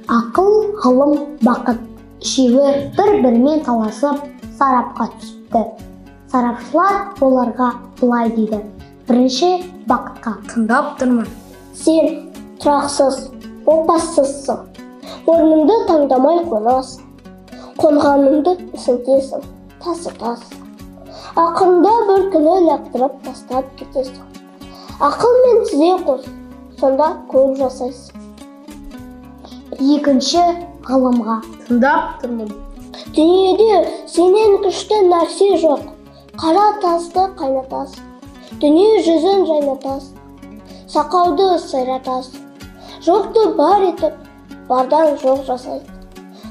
Ақыл, ғылым, бақыт үшеуі бір-бірімен таласып сарапқа түсіпті. Сарапшылар оларға былай дейді. Бірінші бақытқа: Тыңдап тұрмын. Сен тұрақсыз, опасызсың. Орныңды таңдамай қонасың. Қонғаныңды ісінтесің, тасытасың. Ақырында бір күні лақтырып тастап кетесің. Ақылмен тізе қос, сонда көп жасайсың. Екінші ғылымға: Тыңдап тұрмын. Дүниеде сенен күшті нәрсе жоқ. Қара тасты қайнатасың, дүние жүзін жайнатасың, сақауды сайратасың. Жоқты бар етіп, бардан жоқ жасайсың.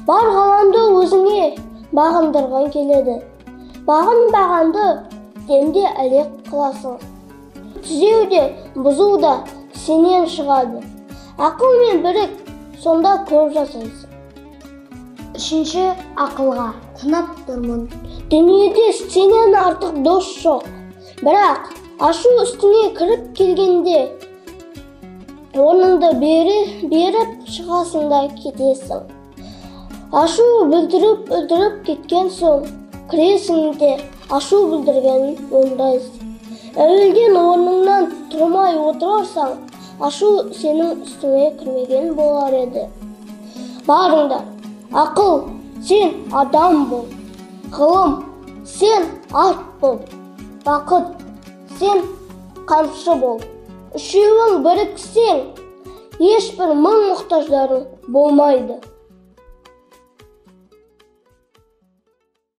Бар ғаламды өзіңе бағындырғың келеді. Бағынбағанды демде әлек қыласың. Түзеу де, бұзу да сенен шығады. Ақылмен бірік, сонда көп жасайсың. Үшінші ақылға: Тыңдап тұрмын. Дүниеде сенен артық дос жоқ. Бірақ ашу үстіңе кіріп келгенде орныңды беріп шығасың да кетесің. Ашу білдіріп өлтіріп кеткен соң кіресің де ашу білдіргенін оңдайсың. Әуелден орныңнан тұрмай отырсаң, ашу сенің үстіңе кірмеген болар еді. Барыңдар, ақыл, сен адам бол. Ғылым, сен ат бол. Бақыт, сен қамшы бол. Үшеуің біріксең, ешбір мұң мұқтаждарың болмайды.